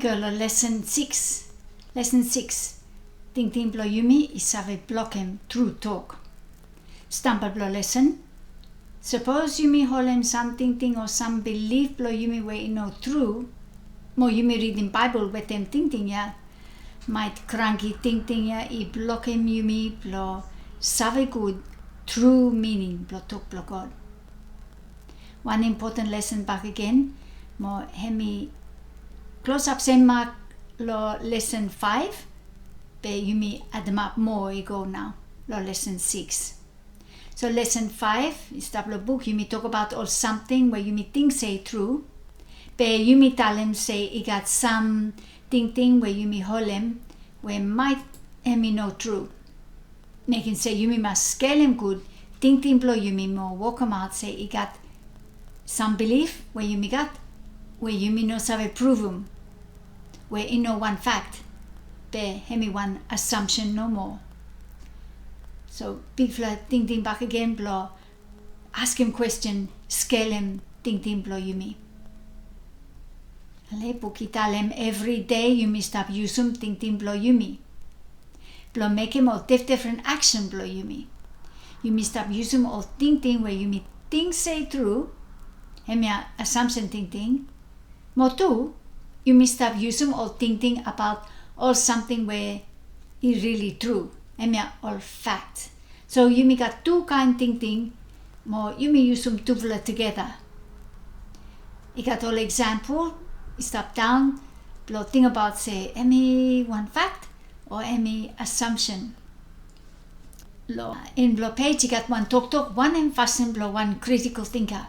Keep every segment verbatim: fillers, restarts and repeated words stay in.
Go long lesen sikis. Lesen sikis. Tingting blong yumi i save blokem tru tok. Stamba blong lesen. Sapos yumi holem sam tingting o sam bilif blong yumi we i no tru, mo yumi ridim Baebol wetem tingting ya, maet kranki tingting ya i blokem yumi blong save gud tru mining blong tok blong God. Wan impoten lesen bakegen, mo hemi klosap sem mak long lesen faef, be yumi ademap moa i go nao long lesen sikis. So lesen faef i stap long buk, yumi tokbaot ol samting we yumi ting se i tru, be yumi talem se i gat sam tingting we yumi holem we maet hemi no tru. Mekem se yumi mas skelem gud tingting blong yumi mo wokemaot se i gat sam bilif we yumi gat we yumi no save pruvum, we i no wan fakt, be hemi wan asamsen nomo. So bigfala tingting bakegen blong askem kwesten, skelem tingting blong yumi. Ale, buk i talem evri dei yumi stap yusum tingting blong yumi blong mekem ol difdifren aksen blong yumi. Yumi stap yusum ol tingting we yumi ting se i tru, hemia asamsen tingting. Mo tu, yumi stap yusum ol tingting abaot ol samting we i rili tru, hemia ol fakt. So yumi gat tu kaen tingting, mo yumi yusum tufala tugeta. I gat ol eksampol i stap daon blong tingbaot se hemi wan fakt o hemi asamsen. Long en blong pej i gat wan toktok, wanem fasin blong wan kritikol tingka.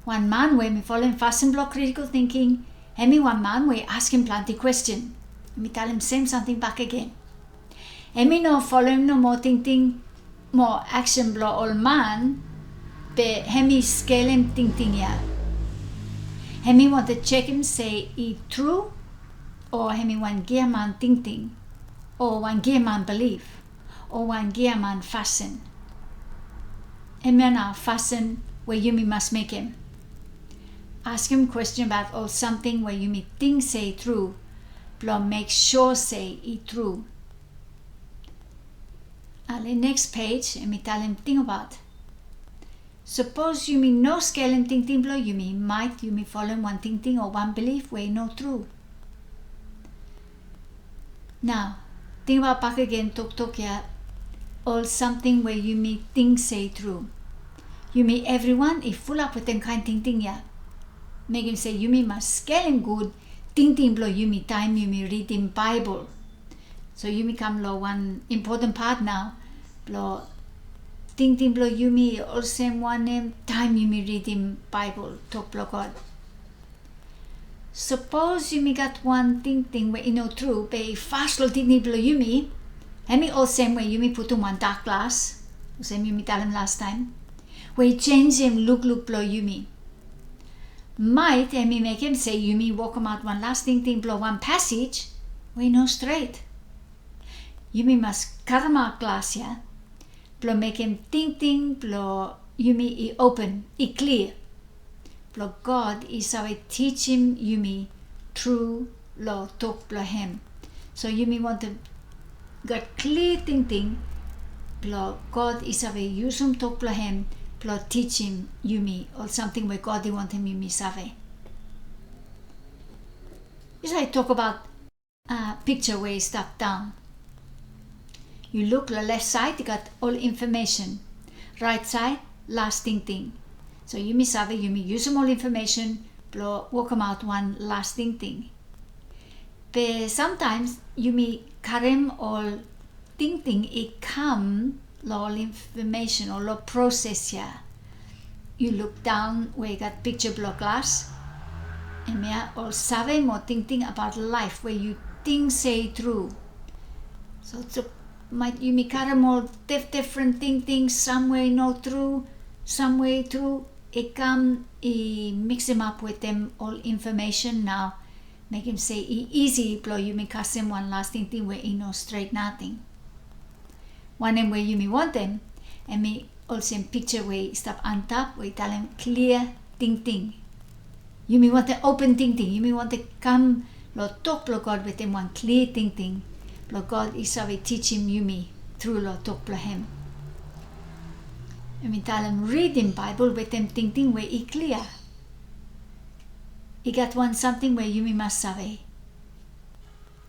Wan man we hemi folem fasin blong kritikol tingking, hemi wan man we i askem plante kwesten. Mi talem sem samting bakegen. Hemi no folem nomo tingting mo aksen blong ol man, be hemi skelem tingting ya. Hemi wantem jekem se i tru, o hemi wan giaman tingting, o wan giaman bilif, o wan giaman fasin. Hemia nao fasin we yumi mas mekem. Askem kwesten abaot ol samting we yumi ting se i tru, blong mek sua se i tru. Ale, neks pej hemi talem tingbaot. Sapos yumi no skelem tingting blong yumi, maet yumi folem wan tingting o wan bilif we i no tru. Nao, tingbaot bakegen toktok ya, ol samting we yumi ting se i tru. Yumi evriwan i fulap wetem kaen tingting ya. Mekem se yumi mas skelem gud tingting blong yumi taem yumi ridim Baebol. So yumi kam long wan impoten pat nao, blong tingting blong yumi i olsem wanem taem yumi ridim Baebol, tok blong God. Sapos yumi gat wan tingting we i no tru, be i fas long tingting blong yumi, hemi olsem we yumi putum wan dak glas, olsem yumi talem lastaem, we i jenjem lukluk blong yumi. Maet hemi mekem se yumi wokemaot wan las tingting blong wan pasej we i no stret. Yumi mas karemaot glas ya blong mekem tingting blong yumi i open, i klia, blong God i save tijim yumi tru long tok blong hem. So yumi wantem gat klia tingting blong God i save yusum tok blong hem blong tijim yumi ol samting we God i wantem yumi save. Yu save tokbaot, a, pikja we i stap daon. Yu luk long lef saed, i gat ol infomesen. Raet saed, las tingting. So yumi save, yumi yusum ol infomesen blong wokemaot wan las tingting. Be samtaem yumi karem ol tingting i kam long ol infomesen o long proses ya. Yu luk daon we i gat pikja blong glas. Hemia ol save mo tingting abaot laef we yu ting se i tru. So, so maet yumi karem ol dif-, difren tingting, sam we i no tru, sam we i tru, i kam i miksimap wetem ol infomesen nao. Mekem se i isi blong yumi kasem wan las tingting we i no stret nating. Wanem we yumi wantem, hemi olsem pikja we i stap antap we i talem klia tingting. Yumi wantem open tingting, yumi wantem kam lo tok blo God wetem wan klia tingting, blo God i save tijim yumi tru lo tok blo hem. Yumi talem ridim Baebol wetem tingting we i klia. I gat wan samting we yumi mas save.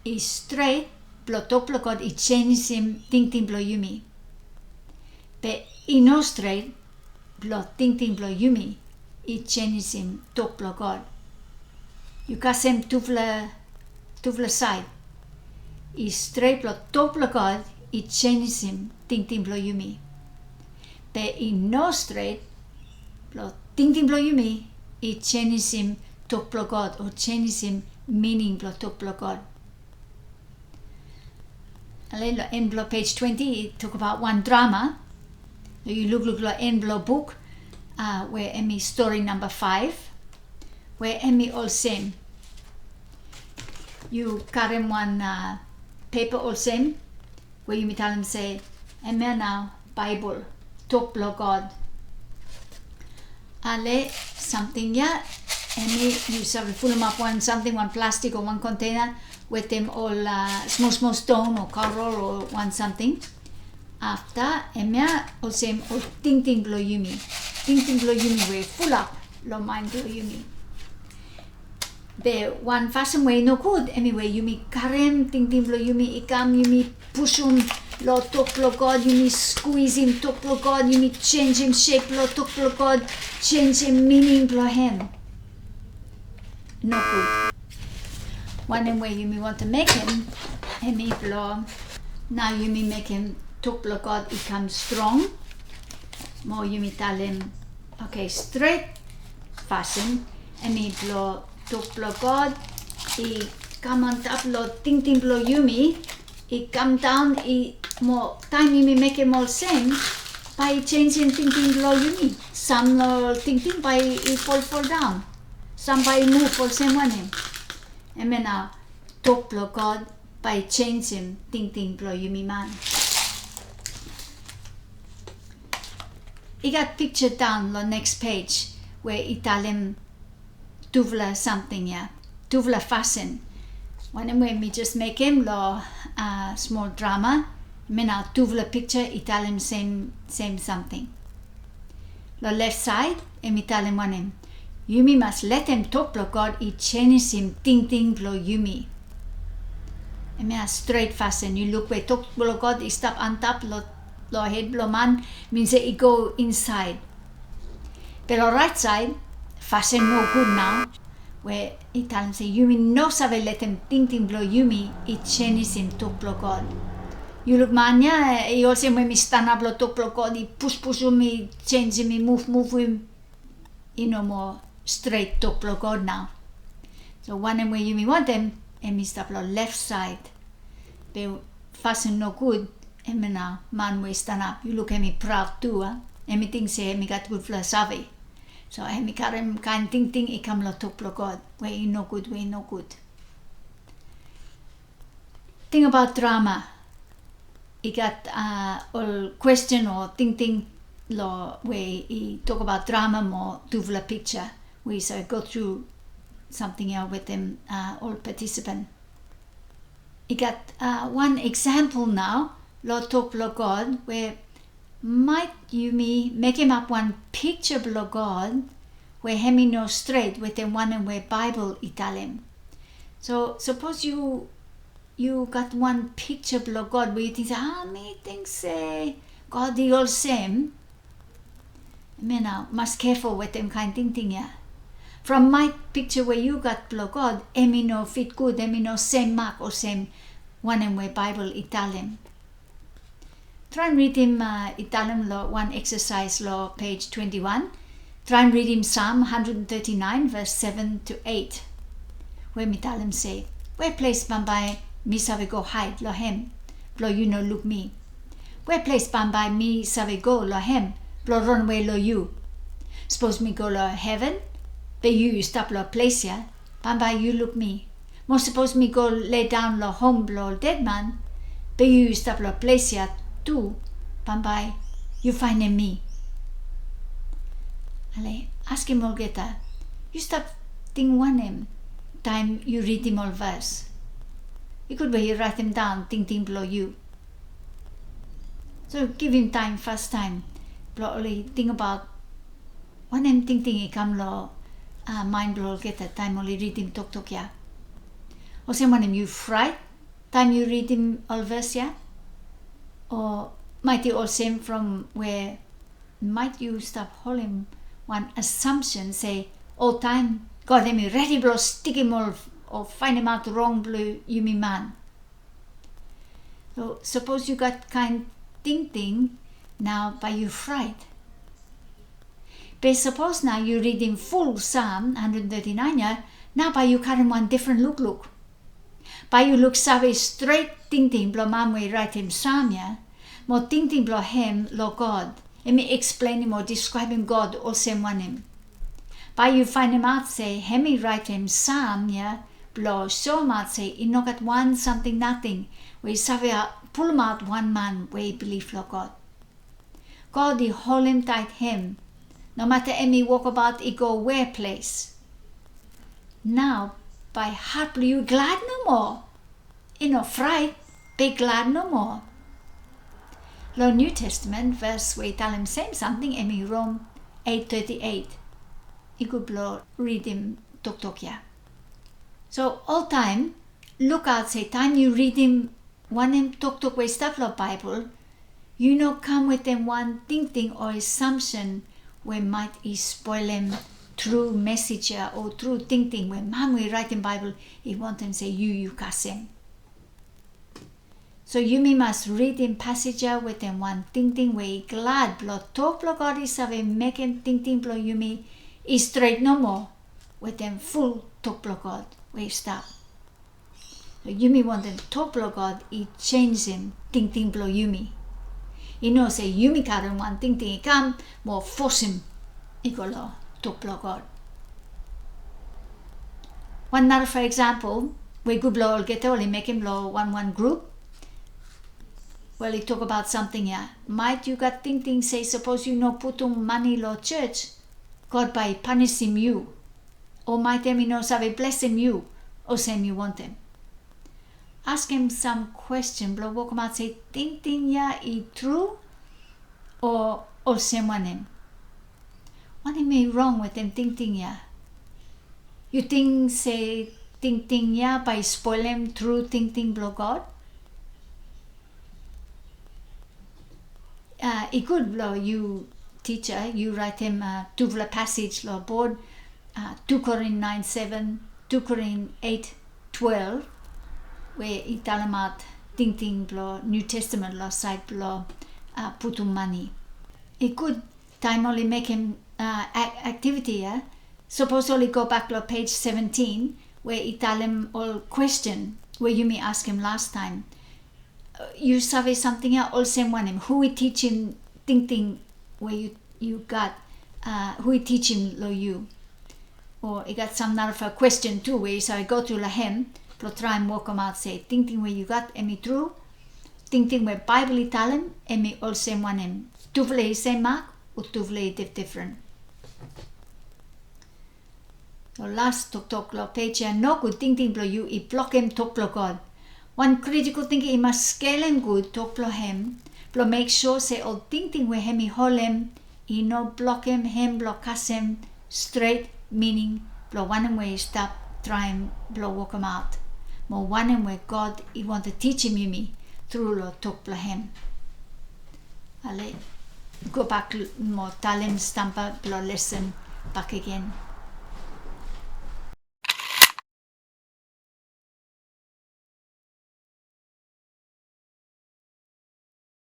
I stret blo tok blo God i jenisim tingting blo yumi. Be i no stret blo tingting blo yumi i jenisim tok blo God. Yu kasem tufala, tufala saed. I stret blo tok blo God i jenisim tingting blo yumi. Be i no stret blo tingting blo yumi i jenisim tok blo God o jenisim mining blo tok blo God. Ale, lo en blo pej twenti i tokbaot wan drama. Yu lukluk lo en blo buk, a, we hemi stori namba faef, we hemi olsem. Yu karem wan, a, pepa olsem, we yumi talem se, hemia nao Baebol, tok blo God. Ale, samting ya, hemi yu save fulumap wan samting, wan plastik o wan kontena, wetem ol, a, smol smol ston o korol o wan samting. Afta, hemia olsem ol tingting blo yumi. Tingting blo yumi we fulap lo maen blo yumi. Be wan fasin we i nogud, hemi we yumi karem tingting blo yumi i kam, yumi pusum lo tok blo God, yumi skuisim tok blo God, yumi jenjem sep blo tok blo God, jenjem mining blo hem. Nogud. Wanem we yumi wantem mekem, hemi blo nao yumi mekem tok blo God i kam strong. Mo yumi talem, oke, stret fasin, hemi blo tok blo God i kam antap lo tingting blo yumi, i kam daon, i mo taem yumi mekem olsem, bae i jenjem tingting blo yumi. Sam lo tingting bae i fol, foldaon. Sam bae i muv olsem wanem. Hemia nao tok blo God bae i jenjem tingting blo yumi man. I gat pikja daon lo neks pej we i talem tufala samting ya, tufala fasin. Wanem we mi jes mekem lo, a, smol drama, hemia nao tufala pikja i talem sem, sem samting. Lo lef saed, hemi talem wanem, yumi mas letem tok blo God i jenisim tingting blo yumi. Hemia stret fasin, yu luk we tok blo God i stap antap lo, lo hed blo man, min se i go insaed. Be lo raet saed, fasin nogud nao, we i talem se yumi no save letem tingting blo yumi i jenisim tok blo God. Yu luk man ya, i olsem we hemi stanap lo tok blo God, i puspusum, i jenjem, i muvmuvum. I no moa stret tok blo God nao. So wanem we yumi wantem, hemi stap lo lef saed. Be fasin nogud, hemia nao man we i stanap, yu luk hemi praod tu, a? Hemi ting se hemi gat gudfala save. So hemi karem kaen tingting i kam lo tok blo God, we i nogud, we i nogud. Tingbaot drama. I gat, a, ol kwesten o tingting lo we i tokbaot drama mo tufala pikja. We yu save go tru samting ya wetem, a, ol patisipan. I gat, a, wan eksampol nao lo tok blo God we maet yumi mekemap wan pikja blo God we hemi no stret wetem wanem we Baebol i talem. So sapos yu, yu gat wan pikja blo God we yu ting se, a, mi ting se God i olsem. Hemia nao mas keful wetem kaen tingting ya. From maet pikja we yu gat blo God, hemi no fit gud, hemi no sem mak olsem wanem we Baebol i talem. Traem ridim, a, i talem lo wan eksasaes lo pej twenti wan. Traem ridim Sam handred teti naen, ves seven tu eit. We hemi talem se, we ples bambae mi save go haed lo hem, blo yu no luk mi? We ples bambae mi save go lo hem, blo ronwe lo yu? Sapos mi go lo heven, be yu yu stap lo ples ya, bambae yu luk mi. Mo sapos mi go ledaon lo hom blo ol dedman, be yu yu stap lo ples ya tu, bambae yu faenem mi. Ale, askem olgeta, yu stap ting wanem taem yu ridim ol ves. I gud we yu raetemdaon tingting blong yu. So givim taem fastaem blong oli tingbaot wanem tingting i kam long, a, maen blong olgeta taem oli ridim toktok ya. Olsem wanem, yu fraet taem yu ridim ol ves ya? O maet i olsem from we maet yu stap holem wan assumption se oltaem God hemi redi blong stikim ol o faenemaot rong blong yumi man. So sapos yu gat kaen tingting, nao bae yu fraet. Be sapos nao yu ridim ful Sam handred teti naen ya, nao bae yu karem wan difren lukluk. Bae yu luksave stret tingting blong man we i raetem Sam ya mo tingting blong hem long God. Hemi eksplenem o diskraebem God olsem wanem. Bae yu faenemaot se hemi raetem Sam ya blong soemaot se i no gat wan samting nating we i save, a, pulumaot wan man we i bilif long God. God i holem taet hem, nomata hemi wokbaot i go weples. Nao bae hat blong yu i glad nomo. I no fraet, be glad nomo. Long Niu Testamen, ves we i talem sem samting hemi Rom eit teti eit. I gud blong ridim toktok ya. So oltaem lukaot se taem yu ridim wanem toktok we i stap long Baebol, yu no kam wetem wan tingting o assumption we maet i spolem tru mesej ya o tru tingting we man we i raetem Baebol i wantem se yu, yu kasem. So yumi mas ridim pasej ya wetem wan tingting we i glad blong tok blong God i save mekem tingting blong yumi i stret nomo wetem ful tok blong God we i stap. Yumi wantem tok blong God i jenisim tingting blong yumi. I no se yumi karem wan tingting i kam mo fosem i go long tok blong God. Wan narafala eksampol we gud blong olgeta oli mekem long wanwan grup, we oli tokbaot samting ya. Maet yu gat tingting se sapos yu no putum mane long jos, God bae i panisim yu. O maet hem i no save blesem yu olsem yu wantem. Askem sam kwesten blong wokemaot se tingting ya i tru o olsem wanem. Wanem i rong wetem tingting ya? Yu ting se tingting ya bae i spolem tru tingting blong God? A, i gud blong yu tija yu raetem, a, tufala pasej long bod, a, Tu Korin naen seven, Tu Korin eit twelve, we i talemaot tingting blong Niu Testamen long saed blong, a, putum mane. I gud taem oli mekem, a, ak-, aktiviti ya, sapos oli gobak long pej seventin we i talem ol kwesten we yumi askem lastaem. Yu save samting ya olsem wanem? Hu i tijim tingting we yu, yu gat, a, hu i tijim long yu? O i gat sam narafala kwesten tu we yu save gotru long hem blong traem wokemaot se tingting we yu gat hemi tru, tingting we Baebol i talem hemi olsem wanem. Tufala i semak o tufala i difdifren? Long las toktok long pej ya, nogud tingting blong yu i blokem tok blong God. Wan kritikol tingting i mas skelem gud tok blong hem blong mek sua se ol tingting we hem i holem i no blokem hem blong kasem stret mining blong wanem we i stap traem blong wokemaot mo wanem we God i wantem tijim yumi tru long tok blong hem. Ale, gobak mo talem stamba blong lesen bakegen.